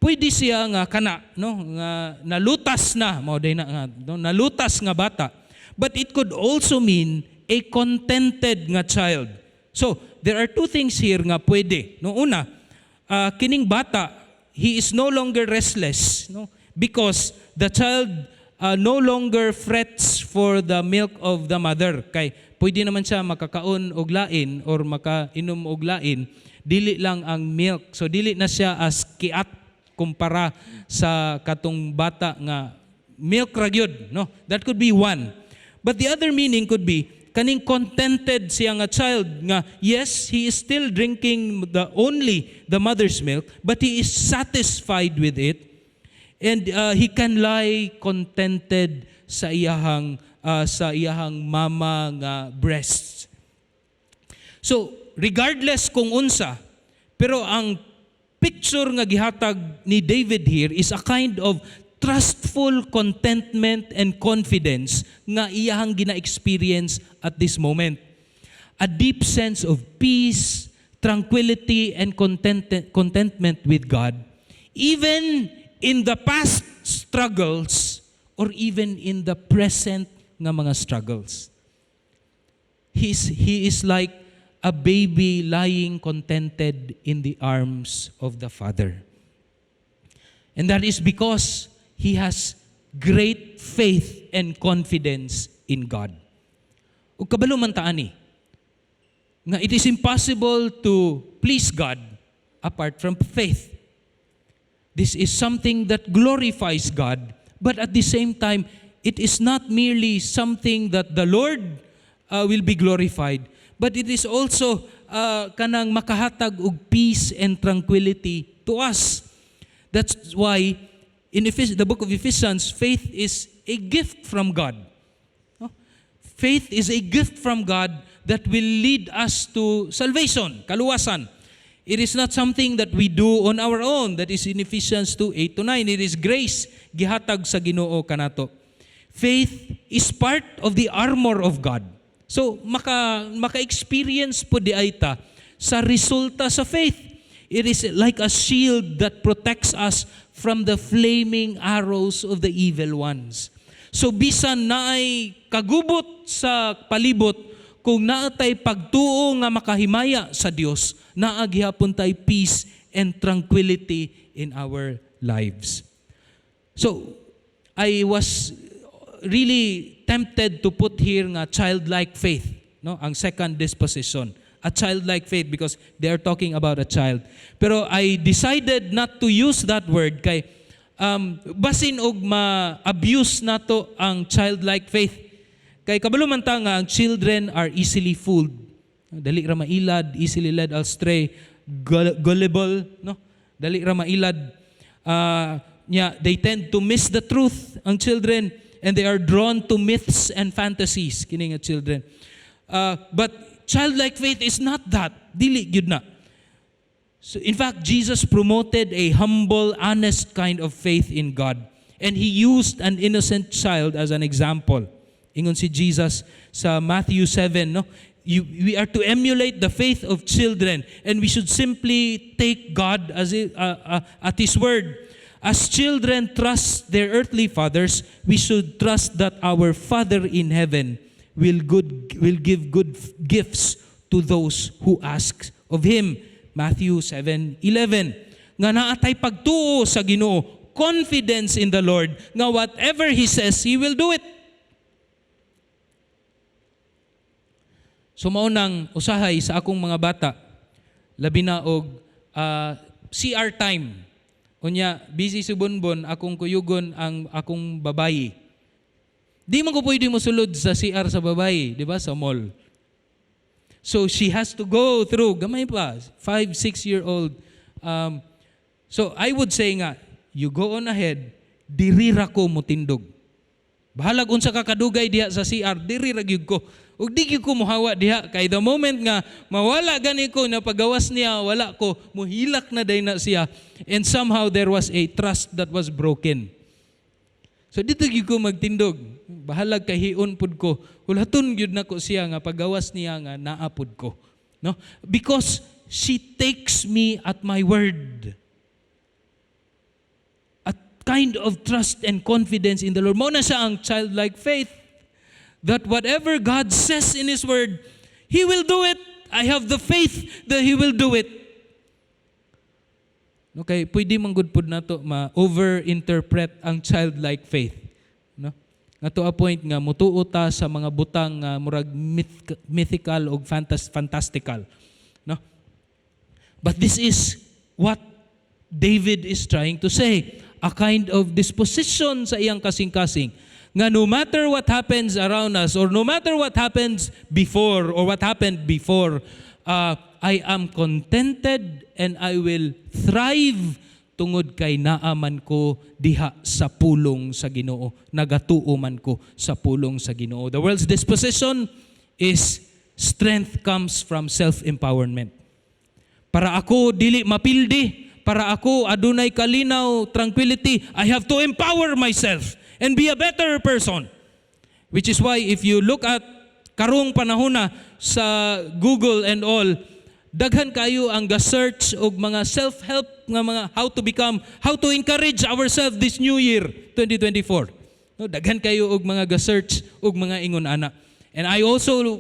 pwede siya nga kana, no, nga nalutas na mao day na nga, no, nalutas nga bata, but it could also mean a contented nga child. So there are two things here nga pwede, no. Una, kining bata, he is no longer restless, no, because the child no longer frets for the milk of the mother, kay pwede naman siya makakaon og lain or makainom og lain, dili lang ang milk. So dili na siya as kiat kumpara sa katong bata nga milk ra gyud, no? That could be one, but the other meaning could be kaning contented siya nga child nga yes, he is still drinking the only the mother's milk, but he is satisfied with it and he can lie contented sa iyahang mama nga breasts. So regardless kung unsa, pero ang picture nga gihatag ni David here is a kind of trustful contentment and confidence nga iyahang gina-experience at this moment. A deep sense of peace, tranquility, and contentment with God, even in the past struggles or even in the present nga mga struggles. He is like a baby lying contented in the arms of the Father. And that is because he has great faith and confidence in God. Ug kabalo man ta ani nga it is impossible to please God apart from faith. This is something that glorifies God, but at the same time, it is not merely something that the Lord will be glorified, but it is also kanang makahatag og peace and tranquility to us. That's why in the book of Ephesians, faith is a gift from God. No? Faith is a gift from God that will lead us to salvation, kaluwasan. It is not something that we do on our own. That is in Ephesians 2, 8 to 9. It is grace gihatag sa Ginoo kanato. Faith is part of the armor of God. So maka-experience pod diay ta sa resulta sa faith. It is like a shield that protects us from the flaming arrows of the evil ones. So bisan naay kagubot sa palibot, kung naa tay pagtuo nga makahimaya sa Dios, naa gihapon tay peace and tranquility in our lives. So I was really tempted to put here nga childlike faith, no? Ang second disposition, a childlike faith, because they are talking about a child. Pero I decided not to use that word kay basin og ma-abuse nato ang childlike faith. Kay kabalo man ta nga ang children are easily fooled. Dali ra mailad, easily led astray, gullible, no? Dali ra mailad. Nya, they tend to miss the truth, ang children, and they are drawn to myths and fantasies kini nga children. But childlike faith is not that. Dili gyud na. So in fact, Jesus promoted a humble, honest kind of faith in God. And he used an innocent child as an example. Ingon si Jesus sa Matthew 7, no? We are to emulate the faith of children and we should simply take God at His word. As children trust their earthly fathers, we should trust that our Father in heaven will give good gifts to those who ask of Him. Matthew 7:11. Nga naa tay pagtuo sa Ginoo, confidence in the Lord, nga whatever He says, He will do it. So mao nang usahay sa akong mga bata, labi na og CR time. Unya, busy si Bonbon, akong kuyugon ang akong babayi. Di man ko pwede mosulod sa CR sa babayi, di ba, sa mall. So she has to go through, gamay pa, 5, 6 year old. So I would say nga, "You go on ahead, diri ra ko mutindog. Bahalag unsa ka kadugay diha sa CR, diri ra gyud ko." Ug di gyud ko muhawa diha kay the moment nga mawala gani ko na pagawas niya, wala ko, muhilak na day na siya, and somehow there was a trust that was broken. So dito gyud ko magtindog. Bahalag kahion pud ko. Hulaton gyud nako siya nga pagawas niya nga naa pud ko. No? Because she takes me at my word. A kind of trust and confidence in the Lord. Mao na siya ang childlike faith. That whatever God says in His Word, He will do it. I have the faith that He will do it. Okay, pwede man gud pud nato ma-overinterpret ang childlike faith. No? Nga to a point nga mutuo ta sa mga butang nga murag mythical og fantastical. No? But this is what David is trying to say. A kind of disposition sa iyang kasing-kasing nga no matter what happens around us or no matter what happens before or what happened before, I am contented and I will thrive tungod kay naaman ko diha sa pulong sa Ginoo. Nagatuo man ko sa pulong sa Ginoo. The world's disposition is strength comes from self-empowerment. Para ako dili mapildi, para ako adunay kalinaw, tranquility, I have to empower myself and be a better person. Which is why if you look at karong panahon na sa Google and all, daghan kayo ang ga-search og mga self-help nga mga how to become, how to encourage ourselves this new year, 2024. No, daghan kayo og mga ga-search og mga ingon ana. And I also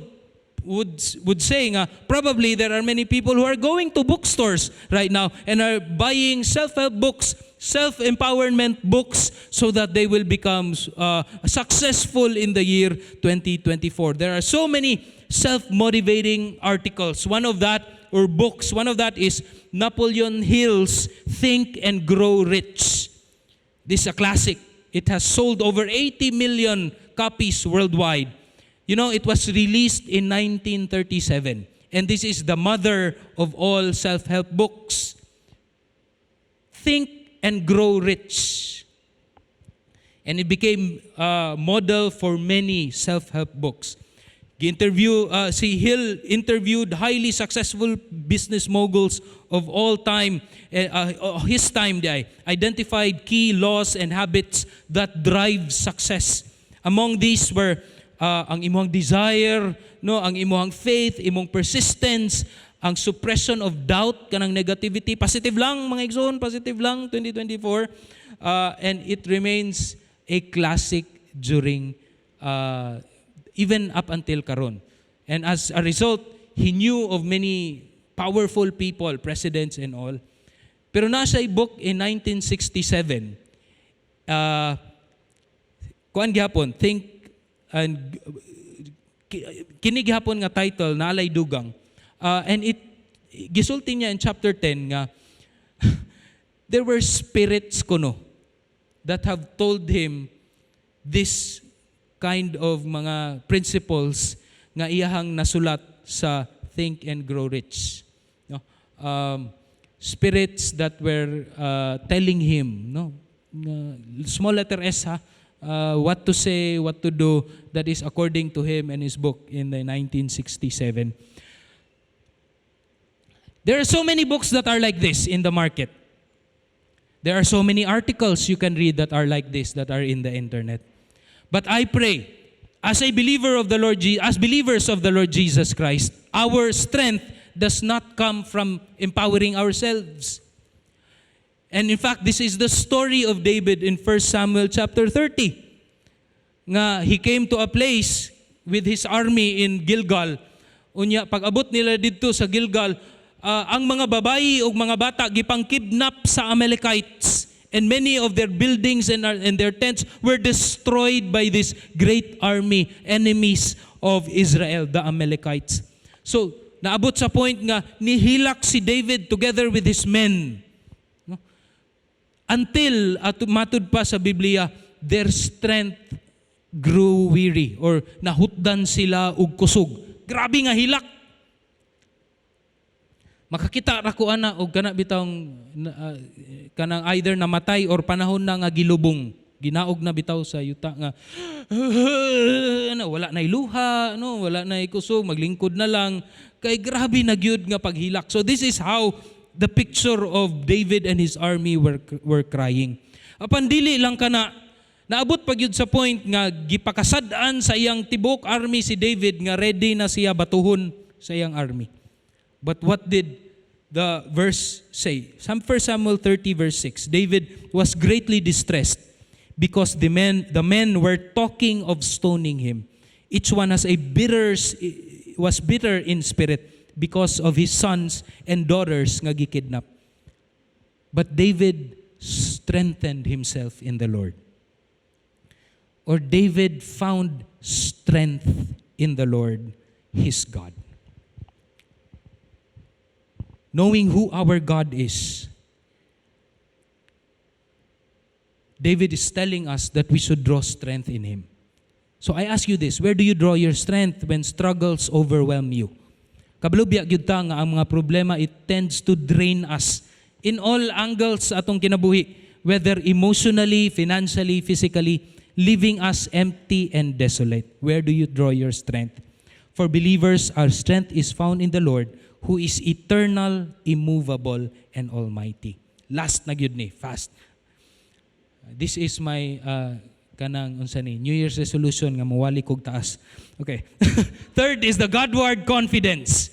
would say nga probably there are many people who are going to bookstores right now and are buying self-help books, self-empowerment books so that they will become successful in the year 2024. There are so many self-motivating articles. One of that or books, one of that is Napoleon Hill's Think and Grow Rich. This is a classic. It has sold over 80 million copies worldwide. It was released in 1937. And this is the mother of all self-help books. Think and Grow Rich. And it became a model for many self-help books. Si Hill interviewed highly successful business moguls of all time, his time, they identified key laws and habits that drive success. Among these were ang imong desire, no, ang imong faith, imong persistence, ang suppression of doubt, kanang negativity, positive lang, mga igsoon, positive lang 2024, and it remains a classic during even up until karon. And as a result, he knew of many powerful people, presidents and all. Pero nasa book in 1967, kuan gihapon, Think and kini gihapon nga title naalay dugang. And it gisulti niya in chapter 10 nga there were spirits kuno that have told him this kind of mga principles nga iyahang nasulat sa Think and Grow Rich. No? Spirits that were telling him, no, nga, small letter S ha, what to say, what to do, that is according to him and his book in the 1967. There are so many books that are like this in the market. There are so many articles you can read that are like this, that are in the internet. But I pray, as a believer of the Lord, as believers of the Lord Jesus Christ, our strength does not come from empowering ourselves. And in fact, this is the story of David in 1 Samuel chapter 30. Nga he came to a place with his army in Gilgal. Unya pag abot nila didto sa Gilgal, ang mga babayi ug mga bata gipangkidnap sa Amalekites, and many of their buildings and their tents were destroyed by this great army, enemies of Israel, the Amalekites. So, naabot sa point nga nihilak si David together with his men. No? Until, at matud pa sa Biblia, their strength grew weary or nahutdan sila og kusog. Grabe nga hilak. Makakita ra ko ana og kana bitawng kanang either namatay or panahon na nga gilubong. Ginaog na bitaw sa yuta nga ano, wala na luha, no, wala na kusog, maglingkod na lang kay grabe na gyud nga paghilak. So this is how the picture of David and his army were crying. Apan dili lang kana, naabot pa gyud sa point nga gipakasad-an sa iyang tibok army si David nga ready na siya batuhon sa iyang army. But what did the verse say? Some 1 Samuel 30 verse 6. David was greatly distressed because the men were talking of stoning him. Each one has a bitter was bitter in spirit because of his sons and daughters nga gikidnap. But David strengthened himself in the Lord. Or David found strength in the Lord, his God. Knowing who our God is, David is telling us that we should draw strength in him. So I ask you this, where do you draw your strength when struggles overwhelm you? Kabalo biya gyud ta nga ang mga problema, it tends to drain us in all angles sa atong kinabuhi, whether emotionally, financially, physically, leaving us empty and desolate. Where do you draw your strength? For believers, our strength is found in the Lord, who is eternal, immovable, and almighty. Last na gyud ni, fast. This is my kanang unsa ni, New Year's resolution nga mawali kog taas. Okay. Third is the Godward confidence.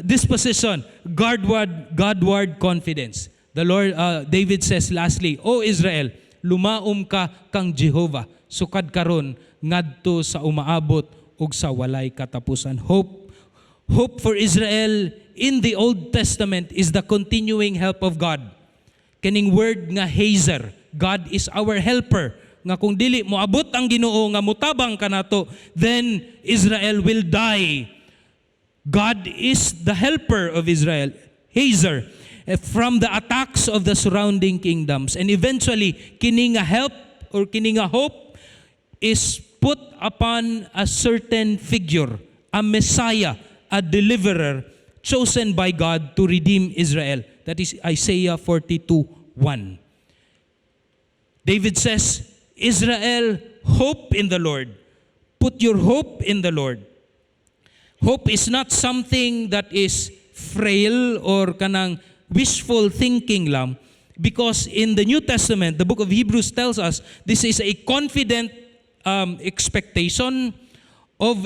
Disposition, Godward confidence. The Lord, David says lastly, "O Israel, lumaom ka kang Jehovah, sukad karon ngadto sa umaabot ug sa walay katapusan." Hope for Israel in the Old Testament is the continuing help of God. Kining word nga Hazer, God is our helper. Nga kung dili moabot ang Ginoo nga mutabang kanato, then Israel will die. God is the helper of Israel, Hazer, from the attacks of the surrounding kingdoms. And eventually, kini nga help or kini nga hope is put upon a certain figure, a Messiah, a deliverer chosen by God to redeem Israel. That is Isaiah 42:1. David says, "Israel, hope in the Lord. Put your hope in the Lord." Hope is not something that is frail or kanang wishful thinking lang, because in the New Testament, the book of Hebrews tells us this is a confident expectation of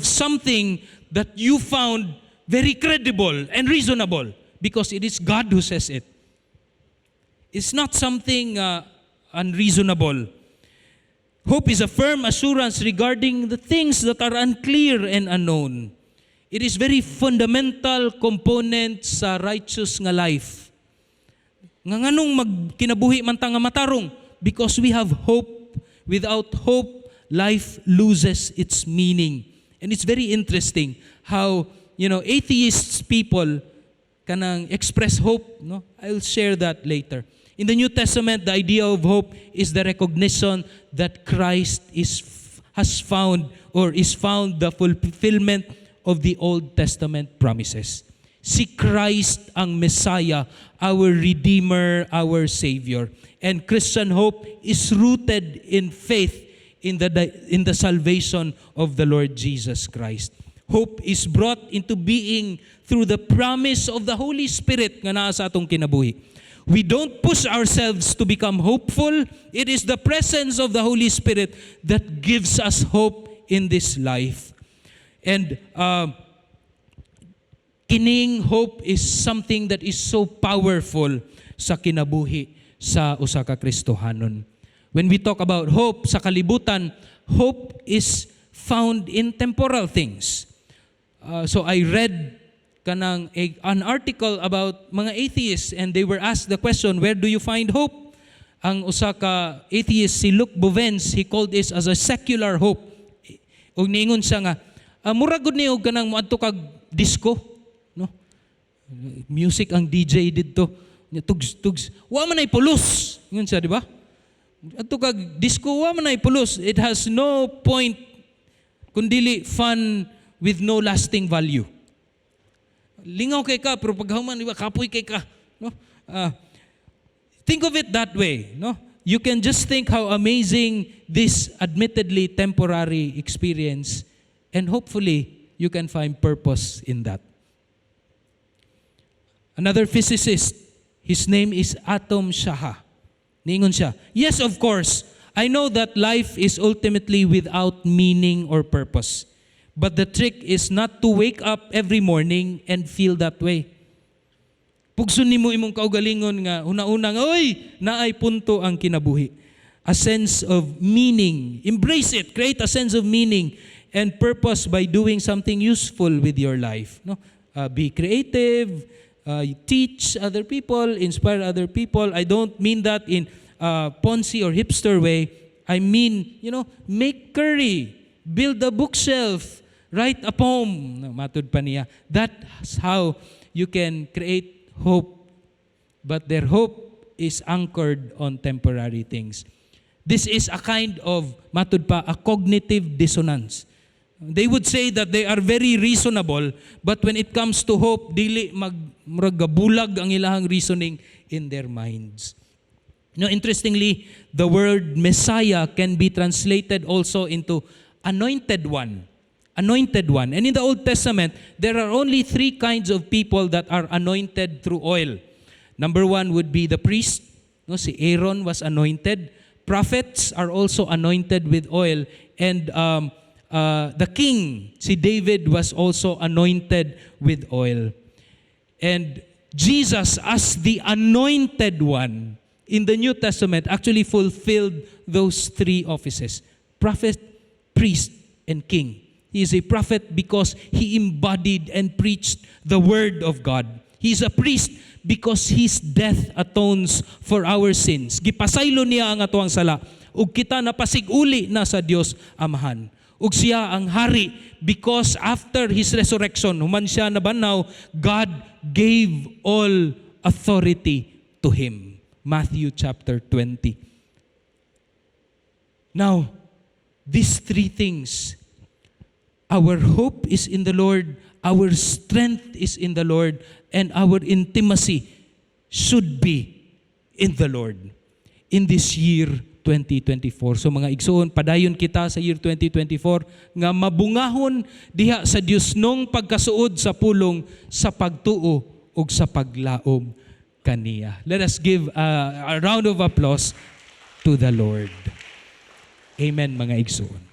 something that you found very credible and reasonable because it is God who says it. It's not something unreasonable. Hope is a firm assurance regarding the things that are unclear and unknown. It is very fundamental component sa righteous nga life. Nga nganong magkinabuhi man ta nga matarong? Because we have hope. Without hope, life loses its meaning. And it's very interesting how atheists people kanang express hope, no? I'll share that later. In the New Testament, the idea of hope is the recognition that Christ is has found or is found the fulfillment of the Old Testament promises. Si Christ ang Messiah, our Redeemer, our Savior. And Christian hope is rooted in faith in the salvation of the Lord Jesus Christ. Hope is brought into being through the promise of the Holy Spirit nga naa sa atong kinabuhi. We don't push ourselves to become hopeful. It is the presence of the Holy Spirit that gives us hope in this life. And kining hope is something that is so powerful sa kinabuhi sa usa ka Kristohanon. When we talk about hope sa kalibutan, hope is found in temporal things. So I read kanang an article about mga atheists and they were asked the question, "Where do you find hope?" Ang usa ka atheist, si Luc Bovens, he called this as a secular hope. Ug niingon siya nga, mura gud ni og kanang moadto kag disco, no? Music ang DJ didto. Nya tugs tugs. Wa man ay pulos. Ingon siya, di ba? Adto kag disco, wa man ay pulos. It has no point kundili fun with no lasting value. Lingaw kay ka pero paghuman, di ba, kapoy kay ka, no? Think of it that way, no? You can just think how amazing this admittedly temporary experience, and hopefully you can find purpose in that. Another physicist, his name is Atom Shaha. Niingon siya, "Yes, of course, I know that life is ultimately without meaning or purpose. But the trick is not to wake up every morning and feel that way." Pugson nimo imong kaugalingon nga una-una nga, "Oy, naay punto ang kinabuhi." A sense of meaning. Embrace it. Create a sense of meaning and purpose by doing something useful with your life. No? Be creative, teach other people, inspire other people. I don't mean that in Ponzi or hipster way. I mean, make curry, build a bookshelf, write a poem. No, matud pa niya. That's how you can create hope. But their hope is anchored on temporary things. This is a kind of, matud pa, a cognitive dissonance. They would say that they are very reasonable, but when it comes to hope, dili mag murag gabulag ang ilahang reasoning in their minds. Interestingly, the word Messiah can be translated also into anointed one. Anointed one. And in the Old Testament, there are only three kinds of people that are anointed through oil. Number one would be the priest. No, si Aaron was anointed. Prophets are also anointed with oil. And the king, si David, was also anointed with oil. And Jesus, as the anointed one in the New Testament, actually fulfilled those three offices: prophet, priest, and king. He is a prophet because he embodied and preached the word of God. He is a priest because his death atones for our sins. Gipasaylo niya ang atoang sala ug kita napasig-uli na sa Dios Amahan. Ug siya ang hari because after his resurrection, human siya nabanhaw, God gave all authority to him. Matthew chapter 20. Now, these three things, our hope is in the Lord, our strength is in the Lord, and our intimacy should be in the Lord in this year 2024. So mga igsoon, padayon kita sa year 2024 nga mabungahon diha sa Diosnong pagkasuod sa pulong, sa pagtuo ug sa paglaom kaniya. Let us give a round of applause to the Lord. Amen, mga igsoon.